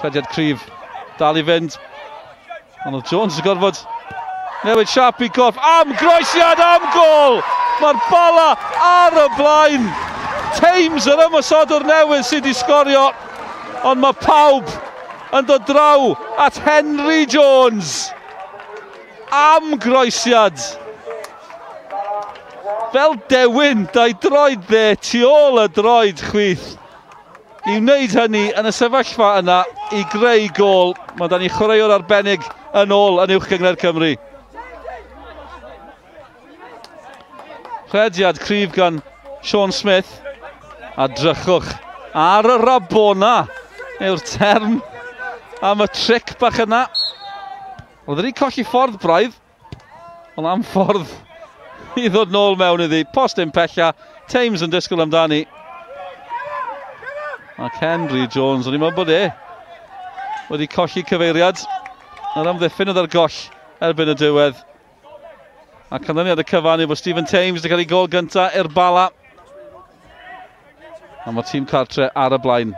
Rhediad cryf, dal i fynd. Ond oedd Jones yn gorfod newid siap i gorff. Am groesiad, am gol! Mae'r Bala ar y blaen. Thames yr ymosodwr newydd sydd wedi sgorio. Ond mae pawb yn dod draw at Henry Jones. Am groesiad. Fel dewin, da'i droed dde tu ôl y droed chwith. I wneud hynny yn y sefyllfa yna i greu gôl, mae da ni chwaraewr arbennig yn ôl yn Uwch Gynghrair Cymru. Rhediad cryf gan Sean Smith. A drychwch ar y Rabona yw'r term am y tric bach yna. Oedd wedi colli ffordd braidd, ond am ffordd i ddod nôl mewn iddi. Postyn pella, Thames yn disgwyl amdani. Ac Henry Jones, o'n i'n meddwl bod e wedi colli cyfeiriad. Yr amddiffyn oedd ar goll erbyn y diwedd. A canlyniad y cyfan yw bod Stephen Thames wedi cael ei gol gyntaf i'r Bala. A mae tîm cartre ar y blaen.